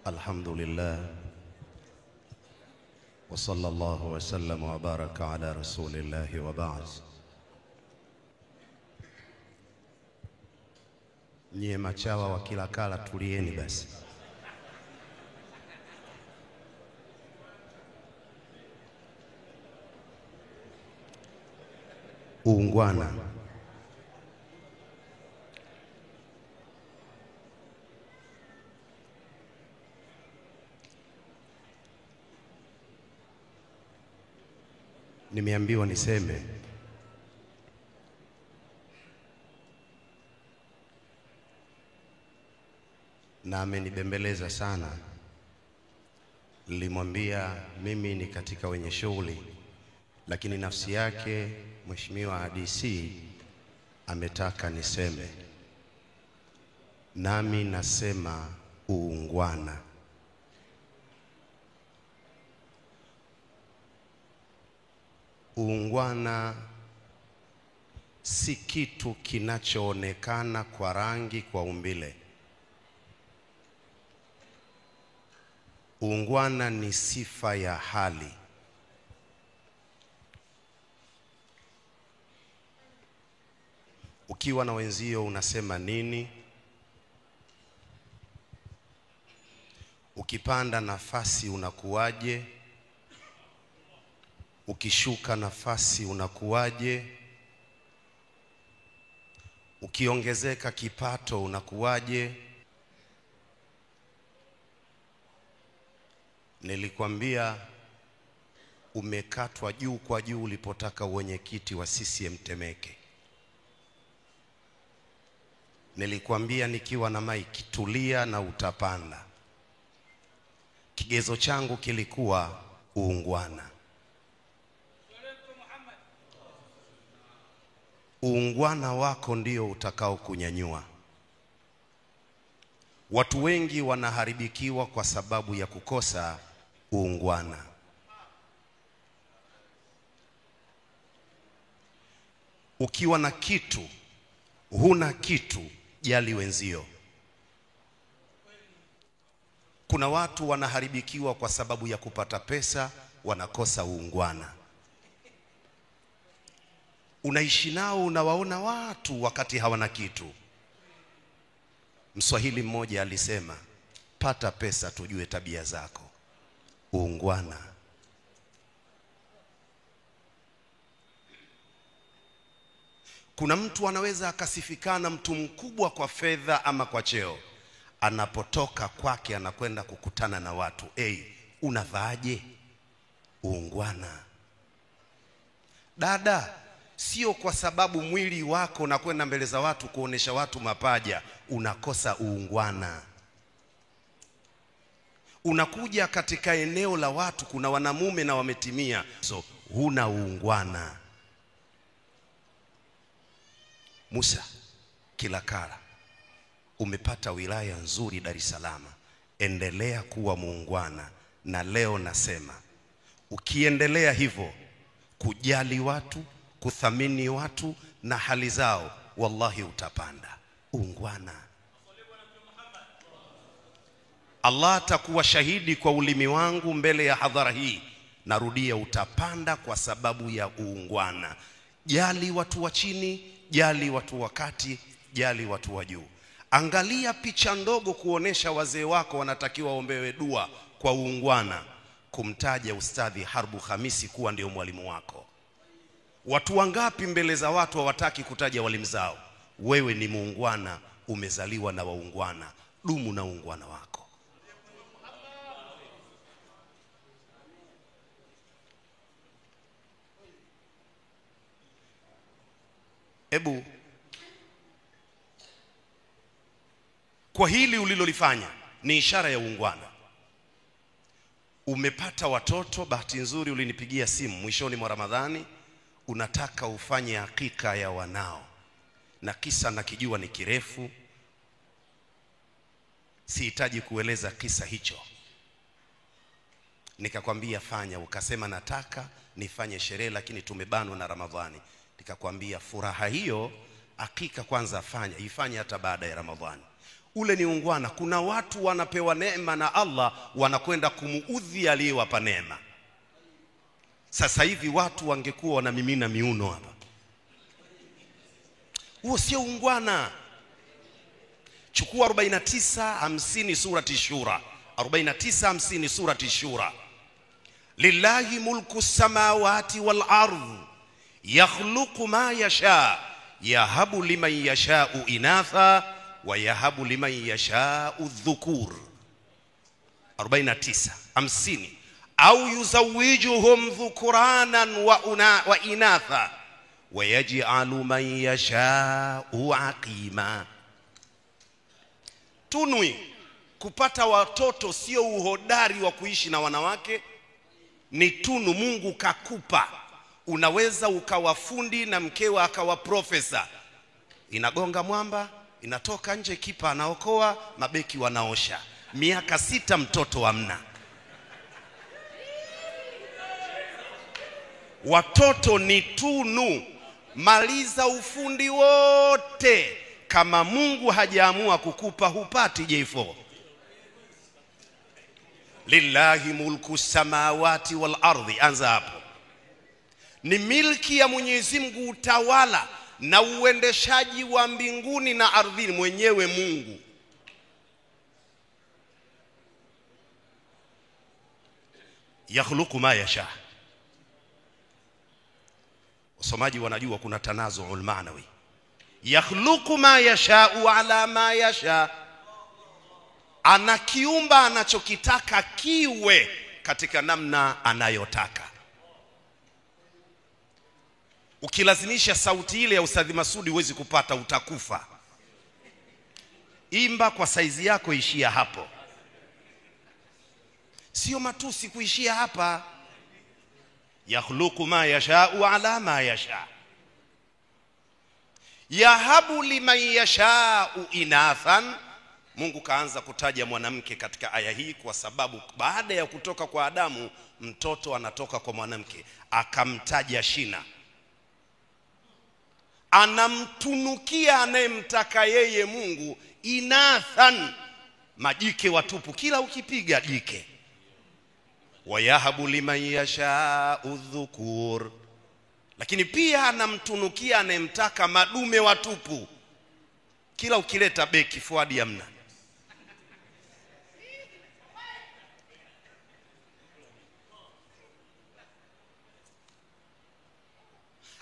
Alhamdulillah wa sallallahu wa sallam wa baraka ala rasulillahi wa ba'd. Nyie machawa wa kila kala, tulieni basi. Uungwana nimeambiwa niseme na amenibembeleza sana. Nilimwambia mimi ni katika wenye shughuli, lakini nafsi yake Mheshimiwa DC ametaka niseme, nami nasema uungwana. Uungwana si kitu kinachoonekana kwa rangi, kwa umbile. Uungwana ni sifa ya hali. Ukiwa na wenzio unasema nini? Ukipanda nafasi unakuwaje? Ukishuka nafasi unakuwaje? Ukiongezeka kipato unakuwaje? Nilikwambia umekatwa juu kwa juu ulipotaka uwenyekiti wa CCM Temeke. Nilikwambia nikiwa na maiki, tulia na utapanda. Kigezo changu kilikuwa uungwana. Uungwana wako ndio utakao kunyanyua. Watu wengi wanaharibikiwa kwa sababu ya kukosa uungwana. Ukiwa na kitu, huna kitu, jali wenzio. Kuna watu wanaharibikiwa kwa sababu ya kupata pesa, wanakosa uungwana. Unaishi nao, unawaona watu wakati hawana kitu. Mswahili mmoja alisema, pata pesa tujue tabia zako. Uungwana. Kuna mtu anaweza akasifikana mtu mkubwa kwa fedha ama kwa cheo. Anapotoka kwake anakwenda kukutana na watu. Hey, unavaaje? Uungwana. Dada, sio kwa sababu mwili wako unakwenda mbele za watu kuonesha watu mapaja, unakosa uungwana. Unakuja katika eneo la watu kuna wanamume na wametimia, so huna uungwana. Musa Kilakala, umepata wilaya nzuri Dar es Salaam, endelea kuwa muungwana. Na leo nasema, ukiendelea hivyo kujali watu, kuthamini watu na hali zao, wallahi utapanda. Uungwana. Allah atakuwa shahidi kwa ulimi wangu mbele ya hadhara hii. Narudia, utapanda kwa sababu ya uungwana. Jali watu wa chini, jali watu wa kati, jali watu wa juu. Angalia picha ndogo kuonesha wazee wako wanatakiwa waombewe dua kwa uungwana. Kumtaja Ustadhi Harbu Hamisi kuwa ndio mwalimu wako. Watu wangapi mbele za watu hawataki kutaja walimu zao? Wewe ni muungwana, umezaliwa na waungwana. Dumu na uungwana wako. Ebu, kwa hili ulilolifanya ni ishara ya uungwana. Umepata watoto, bahati nzuri ulinipigia simu mwishoni mwa Ramadhani, unataka ufanye hakika ya wanao. Na kisa nakijua ni kirefu, sihitaji kueleza kisa hicho. Nikakwambia fanya, ukasema nataka nifanye sherehe lakini tumebanwa na Ramadhani. Nikakwambia furaha hiyo hakika kwanza fanya, ifanye hata baada ya Ramadhani. Ule ni ungwana. Kuna watu wanapewa neema na Allah, wanakwenda kumuudhi aliyewapa neema. Sasa hivi watu wangekuwa wanamimina miuno hapa. Huo sio ungwana. Chukua 49:50 surati Shura. 49:50 surati Shura. Lillahi mulku samawati wal ardh yakhluqu ma yasha yahabu liman yasha'u inatha wa yahabu liman yasha'u dhukur. 49:50. Au yuzawijuhum dhukuranan wa inatha wa yaj'alu man yasha'u aqima. Tunui kupata watoto sio uhodari wa kuishi na wanawake, ni tunu Mungu kakupa. Unaweza ukawa fundi na mkewa akawa profesa. Inagonga mwamba, inatoka nje, kipa anaokoa, mabeki wanaosha. Miaka 6 mtoto hamna. Watoto ni tunu. Maliza ufundi wote, kama Mungu hajaamua kukupa hupati J4. Lillahi mulku samawati wal ardhi, anza hapo. Ni milki ya Mwenyezi Mungu, utawala na uendeshaji wa mbinguni na ardhini, mwenyewe Mungu. Yakhluqu ma yasha. Wasomaji wanajua kuna tanazuul maanawi. Yakhluqu ma yasha'u ala ma yasha. Anakiumba anachokitaka kiwe katika namna anayotaka. Ukilazimisha sauti ile ya Ustadhi Masudi huwezi kupata, utakufa. Imba kwa saizi yako, ishia hapo. Sio matusi kuishia hapa. Yakhluqu ma yasha'u ala ma yasha. Yahabu liman yasha'u inathan. Mungu kaanza kutaja mwanamke katika aya hii kwa sababu baada ya kutoka kwa Adamu mtoto anatoka kwa mwanamke, akamtaja shina. Anamtunukia anayemtaka yeye Mungu inathan, majike watupu, kila ukipiga jike. Wayahabu liman yasha'u dhukur. Lakini pia anamtunukia anayemtaka madume watupu, kila ukileta beki fuadi hamna.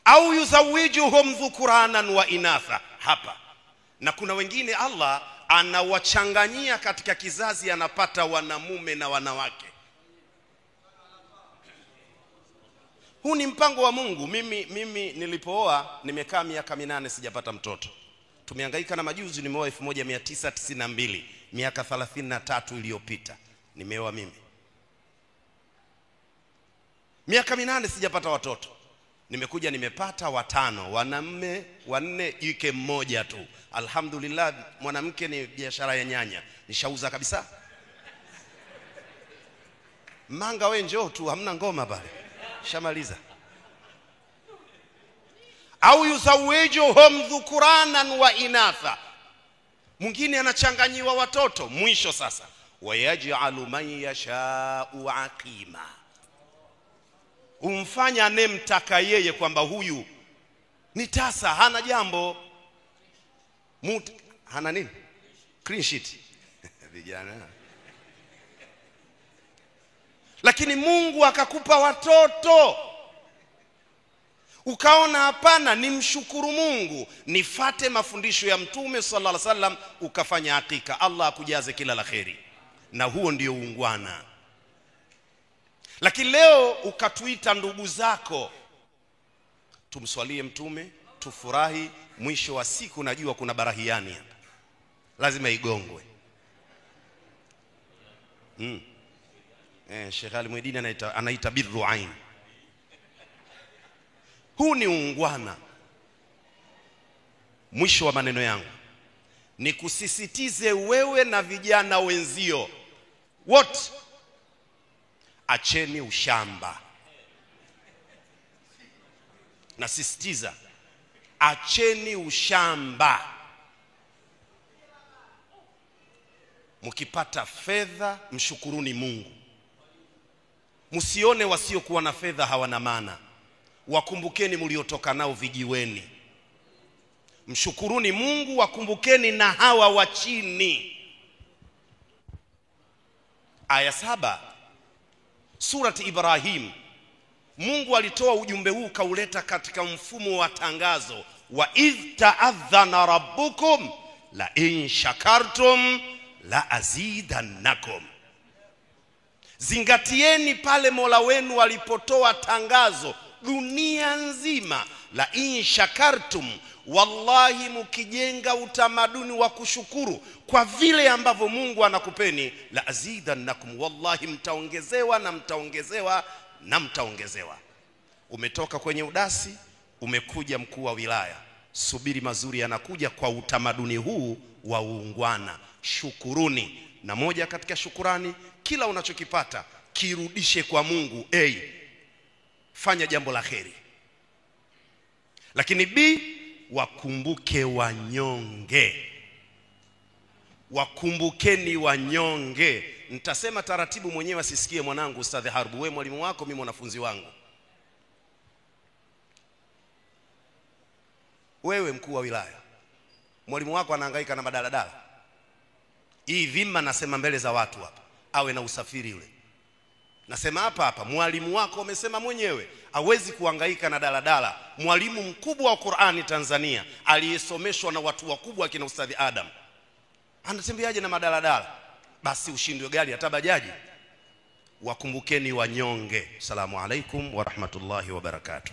Au yuzawijuhum dhukuranan wa inatha hapa. Na kuna wengine Allah anawachanganyia katika kizazi, anapata wanamume na wanawake. Huu ni mpango wa Mungu. Mimi nilipooa nimekaa miaka 8 sijapata mtoto. Tumehangaika na majuzi, nimeoa 1992, miaka 33 iliyopita nimeoa mimi. Miaka 8 sijapata watoto. Nimekuja nimepata 5, wanaume 4, jike 1 tu. Alhamdulillah, mwanamke ni biashara ya nyanya, nishauza kabisa. Manga we njoo tu, hamna ngoma pale. Shamaliza. Au yuzawijuhum dhukuranan wa inatha. Mwingine anachanganyiwa watoto. Mwisho sasa, wayaj'alu man yasha'u aqima. Umfanya anemtaka yeye kwamba huyu ni tasa, hana jambo. Hana nini? Clean sheet. Vijana. Lakini Mungu akakupa watoto, ukaona hapana, nimshukuru Mungu, nifate mafundisho ya Mtume sallallahu alaihi wasallam, ukafanya hakika. Allah akujaze kila la kheri. Na huo ndio uungwana. Lakini leo ukatuita ndugu zako, tumswalie Mtume, tufurahi. Mwisho wa siku najua kuna barahiani hapa, lazima igongwe. Sheikh Ali Mwidini anaita birru ain. Huu ni uungwana. Mwisho wa maneno yangu ni kusisitize wewe na vijana wenzio wote, acheni ushamba. Nasisitiza, acheni ushamba. Mkipata fedha mshukuruni Mungu. Msione wasiokuwa na fedha hawana maana. Wakumbukeni mliotoka nao vijiweni. Mshukuruni Mungu, wakumbukeni na hawa wa chini. Aya 7 Surati Ibrahim, Mungu alitoa ujumbe huu kauleta katika mfumo wa tangazo, wa idh ta'adhana rabbukum la in shakartum la azidannakum. Zingatieni pale Mola wenu alipotoa tangazo dunia nzima, la in shakartum, wallahi mkijenga utamaduni wa kushukuru kwa vile ambavyo Mungu anakupeni, la azidannakum, wallahi mtaongezewa na mtaongezewa na mtaongezewa. Umetoka kwenye udasi, umekuja mkuu wa wilaya, subiri mazuri yanakuja kwa utamaduni huu wa uungwana. Shukuruni. Na moja katika shukurani, kila unachokipata kirudishe kwa Mungu. A, fanya jambo la kheri. Lakini B, wakumbuke wanyonge. Wakumbukeni wanyonge. Nitasema taratibu mwenyewe asisikie mwanangu Ustadhi Harbu, wewe mwalimu wako, mimi mwanafunzi wangu. Wewe mkuu wa wilaya, mwalimu wako anahangaika na madaladala. Hii dhima nasema mbele za watu hapa, awe na usafiri yule. Nasema hapa hapa, mwalimu wako amesema mwenyewe hawezi kuhangaika na daladala. Mwalimu mkubwa wa Qur'ani Tanzania, aliyesomeshwa na watu wakubwa akina Ustadhi Adam, anatembeaje na madaladala? Basi ushindwe gari hata bajaji. Wakumbukeni wanyonge. Salamu alaikum wa rahmatullahi wa barakatuh.